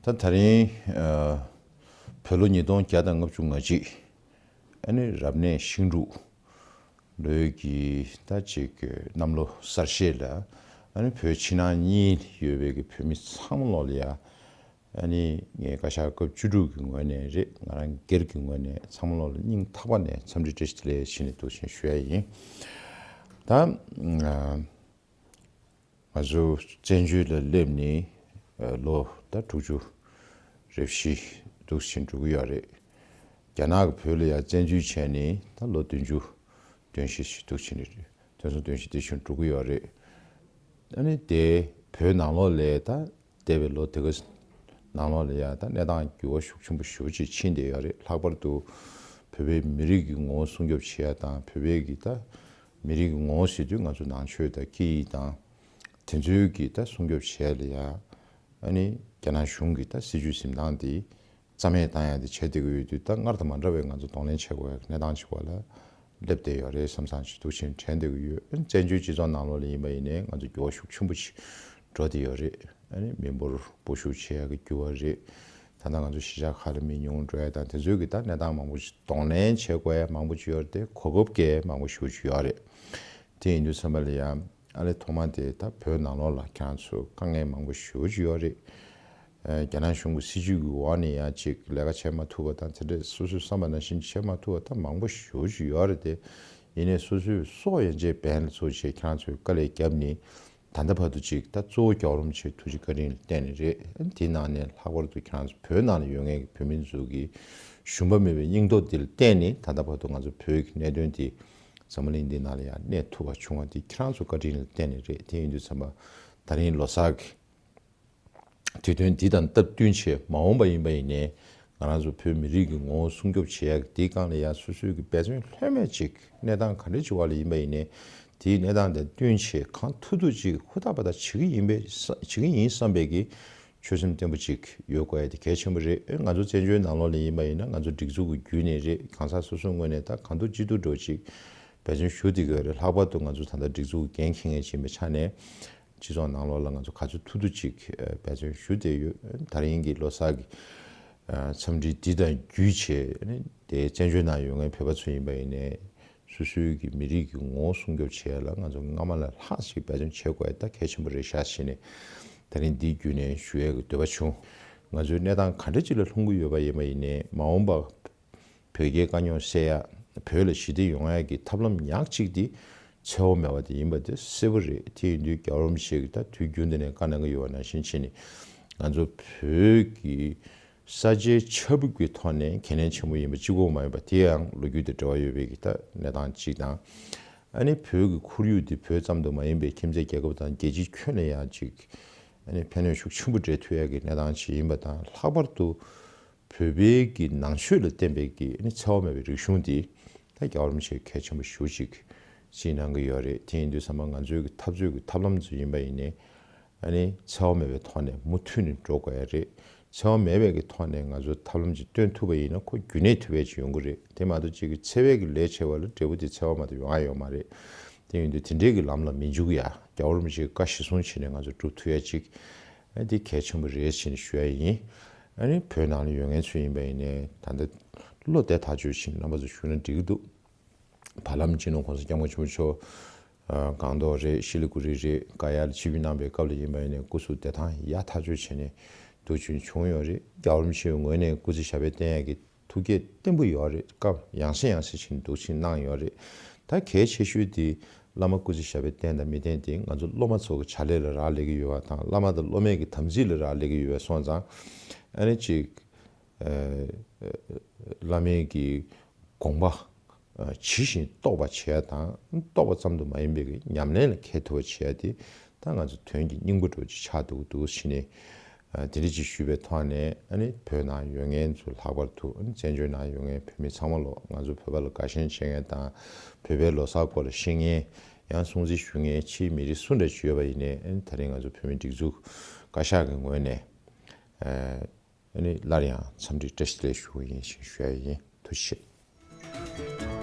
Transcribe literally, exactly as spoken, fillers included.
ད་ད་རིང་ཨ་བོད་ལོ་ཉིས་སྟོང་བརྒྱ་དང་ལྔ་བཅུ་ང་གཅིག་ཨ་ནི་རབ་གནས་ཤིང་འབྲུག་ལོའི་གི་ད་ཅིག་གནམ་ལོ་གསར་བཞད་ལ་ཨ་ནི་བོད་ཕྱི་ནང་གཉིས་ཡོད་པའི་གི་བོད་མི་ཚང་མ་ལོག་ལ་ཡ། ཨ་ནི་ངས་བཀའ་ཤག་སྐབས་བཅུ་དྲུག་གི་ངོས་ནས་རེད། ང་རང་སྒེར་གྱི་ངོས་ནས་ཚང་མ་ལོག་ལ་སྙིང་ཐག་པ་ནས་འཚམས་འདྲི་བཀྲ་ཤིས་བདེ་ལེགས་ཞུས་ནས་འདུག་ཅེས་ཞུ་ཡ་ཡིན། ད་ང་ཚོ་བཙན་བྱོལ་ལ་སླེབས་ནས་ལོ་ད་དྲུག་ཅུ་རེ་བཞི་འདུག་ཅེས་འགྲོ་གི་ཡོད་རེད། རྒྱ་ནག་གིས་བོད་ལ་ཡ་བཙན་འཛུལ་བྱས་ནས་ད་ལོ་བདུན་ཅུ་དོན་བཞི་ཞིག་འདུག་ཅེས་རེད། དོན་སོང་དོན་བཞི་དེ་བཞིན་འགྲོ་གི་ཡོད་རེད། ཨ་ནི་དེ་བོད་ནང་ལོགས་ལ་ད་འདས་པའི་ལོ་དེ་ག་ནང་ལོགས་ལ་ཡ་ད་གནས་སྟངས་འགྱུར་བ་ཤུགས་ཆེན་པོ་ཞེ་པོ་ཅིག་ཕྱིན་བསྡད་ཡོད་རེད། ལྷག་པར་དུ་བོད་པའི་མི་རིགས་ཀྱི་ངོ་བོ་སྲུང་སྐྱོབ་བྱེད་ཡ་དང་། བོད་པའི་གི་ད་མི་རིགས་ཀྱི་ངོ་བོ་ཟེར་དུས་ང་ཚོ་ནང་ཆོས་དང་སྐད་ཡིག་དང་དེ་ཚོའི་གི་ད་སྲུང་སྐྱོབ་བྱེད་ཡ་ལ་ཡ་ཨ་ནི་རྒྱ་ནག་གཞུང་གི་ད་སྲིད་བྱུས་འཛིན་སྟངས་དེ་རྩ་མེད་བཏང་ཡ་དེ་བྱས་བསྡད་ཀྱི་ཡོད་དུས། ད་སྔར་དང་མ་འདྲ་བའི་ང་ཚོ་གདོང་ལེན་བྱེད་དགོས་ཡ་གནས་སྟངས་ཅིག་བ་ལ་སླེབས་བསྡད་ཡོད་རེད་བསམ་བསམ་ཅིག་འདུག་ཅེས་དྲན་བསྡད་ཀྱི་ཡོད། བཙན་བྱོལ་སྤྱི་ཚོགས་ནང་ལོགས་ལ་ཡིན་པ་ཡིན་ནའི་ང་ཚོ་འགྱུར་བ་ཤུགས་ཆེན་པོ་ཞིག་འགྲོ་བསྡད་ཡོད་རེད། ཨ་ནི་མི་འབོར་སྤོ་བཤུག་བྱེད་ཡ་གི་འགྱུར་བ་རེད། ད་ལྟ་ང་ཚོ་གཞིས་ཆགས་ཁག་ལ་མི་ཉུང་འགྲོ་ཡ་དང་དེ་ཚོའི་གི་ད་གནས་སྟངས་མང་པོ་ཞིག་གདོང་ལེན་བྱེད་དགོས་ཡ་མང་པོ་ཅིག་ཡོད་རེད་དེ། གོ་སྐབས་ཀྱི་མང་པོ་ཞེ་པོ་ཅིག་ཡོད་རེད། དེ་ཡིན་དུས་ཙམ་པ་ལ་ཡང་ཨ་ནི་ཐོག་མ་དེ་ད་བོད་ནང་ལོགས་ལ་ཁྱེད་རང་ཚོ་དཀའ་ངལ་མང་པོ་ཞེ་པོ་ཅིག་ཡོད་རེད། ཨ་རྒྱ་ནག་གཞུང་གི་སྲིད་བྱུས་ཀྱི་འོག་ནས་ཡང་ཅིག་ལས་ཀ་བྱེད་མ་ཐུབ་པ་དང་དེ་འདྲས་སོ་སོའི་བསམ་པ་ནང་བཞིན་བྱེད་མ་ཐུབ་པ་ད་མང་པོ་ཞེ་པོ་ཅིག་ཡོད་རེད་དེ། ཡིན་ནའི་སོ་སོའི་སྲོག་ཡན་ཆད་འབེན་ལ་ཚུགས་བྱས་ཁྱེད་རང་ཚོས་དཀའ་ལས་བརྒྱབ་ནས་ད་ལྟ་བར་དུ་ཅིག་ད་གཙོ་བོ་རྒྱལ་བ་རིན་པོ་ཆེའི་ཐུགས་རྗེ་བཀའ་དྲིན་ལ་བརྟེན་ནས་རེད། དེའི་ནང་ནས་ལྷག་པར་དུ་ཁྱེད་རང་ཚོ་བོད་ནང་ལ་ཡོད་མཁན་གྱི་བོད་མི་ཚོ་གི་ཞུམ་པ་མེད་པའི་སྙིང་སྟོབས་འདི་ལ་བརྟེན་ནས་ད་ལྟ་བར་དུ་ང་ཚོ་བོད་ཀྱི་གནད་དོན་འདི་འཛམ་བུ་གླིང་འདི་ནང་ལ་ཡང་གནས་ཐུབ་པ་བྱུང་བ་འདི་ཁྱེད་རང་ཚོ་བཀའ་དྲིན་ལ་བརྟེན་ནས་རེད། དེ་ཡིན་དུས་ཙམ་པ་ད་རིང་ལོ་གསར་གྱི་དུས་སྟོན་འདི་དང་སྟབས་བསྟུན་བྱས་མ་འོངས་པ་ཡིན་པ་ཡིན་ནའི་ང་རང་ཚོ་བོད་མི་རིགས་ཀྱི་ངོ་བོ་སྲུང་སྐྱོབ་བྱེད་ཡག་འདིའི་སྒང་ལ་ཡང་སོ་སོའི་གི་འབད་བརྩོན་ལྷོད་མེད་ཅིག་གནས་སྟངས་ག་འདྲ་ཅིག་བ་ལ་ཡིན་པ་ཡིན་ནའི་དེའི་གནས་སྟངས་དང་བསྟུན་བྱས་གང་ཐུབ་ཐུབ་ཅིག་ཧུར་ཐག་པ་ཐག་བྱེད་ཀྱི་ཡིན་པས་བྱེད་ཀྱི་ཡིན་བསམ་པའི་གི་ཆོད་སེམས་བརྟན་པོ་ཅིག་ཡོད་དགོས་ཡ་དེ་གལ་ཆེན་པོ་རེད། ཨེ་ང་ཚོ་བཙན་བྱོལ་ནང་ལོགས་ལ་ཡིན་པ་ཡིན་ན་ང་ཚོ་སྒྲིག་འཛུགས་ཀྱི་བརྒྱུད་ནས་རེད། གང་ཟག་སོ་སོའི་ངོས་ནས་ད་གང་ཐུབ་ཅི་ཐུབ་འགྲོ་ཅིག་འབད་བརྩོན་ཞུ་བསྡད་ཀྱི་ཡོད་རེད། ལྷག་པར་དུ་ང་ཚོ་ད་ལྟ་སྒྲིག་འཛུགས་ཀྱི་འགན་འཁྱེར་མཁན་ཅིག་ཡིན་པའི་ཆ་ནས་སྤྱི་ཚོགས་ནང་ལོགས་ལ་ང་ཚོ་ག་ཚོད་ཐུབ་ཐུབ་ཅིག་འབད་བརྩོན་ཞུ་བསྡད་ཡོད། ད་རིང་གི་ལོ་གསར་གྱི་འཚམས་འདྲི་འདི་དང་བརྒྱུད་བྱས་དེ་བཙན་བྱོལ་ནང་ཡོད་མཁན་བོད་པ་ཚོ་ཡིན་པ་ཡིན་ནའི་སོ་སོའི་གི་མི་རིགས་ཀྱི་ངོ་བོ་སྲུང་སྐྱོབ་བྱེད་ཡ་ལ་ང་ཚོ་སྔ་མ་ལས་ལྷག་ཅིག་འབད་བརྩོན་བྱེད་དགོས་ཡ་ད་གལ་ཆེན་པོ་རེད་ཤག་བྱས་ནས་ད་རིང་འདིའི་བརྒྱུད་ནས་ཞུ་ཡ་གི་འདོད་པ་བྱུང་། ང་ཚོའི་གནས་སྟངས་ག་འདྲ་ཅིག་ལ་ལྷུང་གི་ཡོད་པ་ཡིན་པ་ཡིན་ནའི་མ་འོངས་པ་བོད་རྒྱའི་དཀའ་རྙོག་སེལ་ཡ། བོད་ལ་ཞི་བདེ་ཡོང་ཡ་གི་ཐབས་ལམ་ཉག་གཅིག་འདི་འཚེ་བ་མེད་པ་དེ་ཡིན་པ་དེ་གསལ་པོ་རེད། དེ་ཡིན་དུས་རྒྱལ་བ་རིན་པོ་ཆེ་གིས་ད་དུས་རྒྱུན་དུ་ནས་བཀའ་གནང་གི་ཡོད་པ་ནང་བཞིན་བྱས་ནས་ང་ཚོ་བོད་ཀྱི་ས་ཆའི་ཆ་བབ་ཀྱི་ཐོག་ནས་གལ་གནད་ཆེན་པོ་ཡིན་པ་གཅིག་པོ་མ་ཡིན་པ་དེ་ཡང་ལོ་རྒྱུས་དང་འབྲེལ་བ་ཡོད་པའི་གི་ད་གནས་སྟངས་གཅིག་དང་། ཨ་ནི་བོད་ཀྱི་ཁོར་ཡུག་འདི་བོད་ཙམ་དུ་མ་ཡིན་པའི་ཁྱིམ་མཚེས་རྒྱལ་ཁབ་དང་རྒྱལ་སྤྱིའི་ཁྱོན་ནས་ཡང་ཅིག་ཨ་ནི་ཕན་གནོད་ཤུགས་ཆེན་པོ་འདྲེན་ཐུབ་ཡ་གི་གནས་སྟངས་ཅིག་ཡིན་པ་དང་། ལྷག་པར་དུ་བོད་པའི་གི་ནང་ཆོས་ལ་བརྟེན་པའི་གི་ཨ་ནི་འཚེ་བ་མེད་པའི་རིག་གཞུང་འདི་ད་རྒྱལ་བ་རིན་པོ་ཆེས་གལ་ཆེན་པོ་ཞེ་པོ་ཅིག་བརྩིས་གནང་གི་ཡོད་རེད། དེ་ཡིན་དུས་ཙམ་པ་ང་ཚོའི་གི་འཐབ་རྩོད་ཀྱི་ཐབས་ལམ་ཚོ་ཡིན་པ་ཡིན་ནའི་ཨ་ནི་འཚེ་བ་མེད་པའི་ཐོག་ནས་མུ་མཐུད་ནས་འགྲོ་དགོས་ཡ་རེད། འཚེ་བ་མེད་པའི་གི་ཐོག་ནས་ང་ཚོ་ཐབས་ལམ་ཅིག་སྟོན་ཐུབ་པ་ཡིན་ན་ཁོ་རྒྱུན་གནས་ཐུབ་ཡ་ཅིག་ཡོང་གི་རེད། དེ་མ་གཏོགས་ཅིག་གི་འཚེ་བའི་གི་ལས་བྱས་པ་ལ་འབྲས་བུ་དེ་འཚེ་བ་མ་གཏོགས་ཡོང་ཡ་ཡོད་མ་རེད། དེ་ཡིན་དུས་དེ་འདྲའི་གི་ལམ་ལ་མི་འཇུག་ཡ། རྒྱལ་བ་རིན་པོ་ཆེའི་བཀའ་གཞིར་བཟུང་བྱས་ནས་ང་ཚོ་སྒྲུབ་ཐུབ་ཡ་ཅིག་ཨ་འདི་གལ་ཆེན་པོ་རེད་ཅེས་ནས་ཞུ་ཡ་ཡིན། ཨ་ནི་བོད་ནང་ལ་ཡོད་མཁན་ཚོ་ཡིན་པ་ཡིན་ནའི་ད་ལྟ་བློ་བདེ་ཐག་ཆོད་བྱས་ནས་རྣམ་པ་ཚོ་བཞུགས་ན་འགྲིག་གི་འདུག་བར་ལམ་སྤྱི་ནོར་༸གོང་ས་༸སྐྱབས་མགོན་ཆེན་པོ་མཆོག་ཨ་སྒང་ཏོག་རེད། ཤི་ལི་གུ་རི་རེད། ཀ་ཡ་ལ་ཆིབས་བསྒྱུར་གནང་པའི་སྐབས་ལ་ཡིན་པ་ཡིན་ནའི་སྐུ་གཟུགས་བདེ་ཐང་ཡག་ཐག་ཆོད་བྱས་ནས་འདུག་བྱུང་བྱུང་ཡོད་རེད། རྒྱལ་བ་རིན་པོ་ཆེའི་ངོས་ནས་སྐུ་ཚེ་ཞབས་པད་བརྟན་ཡག་གི་ཐུགས་བསྐྱེད་བརྟན་པོ་ཡོད་རེད། སྐབས་ཡང་སེ་ཡང་སེ་བྱས་ནས་འདུག་ཕྱིན་གནང་ཡོད་རེད། ད་གལ་ཆེ་ཤོས་དེ་བླ་མ་སྐུ་ཚེ་ཞབས་པད་བརྟན་དང་མི་བརྟན་དེ་ང་ཚོ་སློབ་མ་ཚོ་གི་བྱ་ལས་ལ་རག་ལས་ཀྱི་ཡོད་པ་དང་། བླ་མ་དང་སློབ་མའི་གི་དམ་ཚིག་ལ་རག་ལས་ཀྱི་ཡོད་པ་སོང་ཙང་ཨ་ནི་ཅིག་ཨ་བླ་མའི་གི་དགོངས་པ་ཨ་ཇི་བཞིན་རྟོགས་པ་བྱེད་ཡ་དང་། རྟོགས་པ་ཙམ་དུ་མ་ཡིན་པའི་གི་ཉམས་ལེན་ལ་འཁེལ་ཐུབ་པ་བྱེད་ཡ་དེ་ད་ང་ཚོ་དོན་གྱི་སྙིང་པོ་འདྲ་བོ་ཅིག་ཆགས་འདུག་འདུག་ཕྱིན་ནས། ཨ་དེ་འདྲ་ཅིག་ཞུས་པའི་ཐོག་ནས་ཨ་ནི་བོད་ནང་ཡོད་མཁན་ཚོ་ལྷག་པར་དུ་ཨ་ནི་བཙན་བྱོལ་ནང་ཡོད་མཁན་བོད་མི་ཚང་མ་ལོ་ང་ཚོ་བོད་པ་ལ་དགའ་ཞེན་བྱེད་མཁན་དང་། བོད་པའི་ལོ་གསར་སྐོར་ལ་ཤེས་མཁན། ཡང་སྲུང་བརྩི་ཞུ་མཁན་ཕྱིའི་མི་རིགས་སུ་འདྲ་ཅིག་ཡོད་པ་ཡིན་ནའི་ཨ་ནི་ད་རིང་ང་ཚོ་བོད་མིའི་སྒྲིག་འཛུགས་བཀའ་ཤག་གི་ངོས་ནས་ཨ་ཨ་ནི་སླར་ཡང་འཚམས་འདྲི་བཀྲ་ཤིས་བདེ་ལེགས་ཞུ་གི་ཡིན་ཞེས་ཞུ་ཡ་ཡིན། ཐུགས་རྗེ་ཆེ།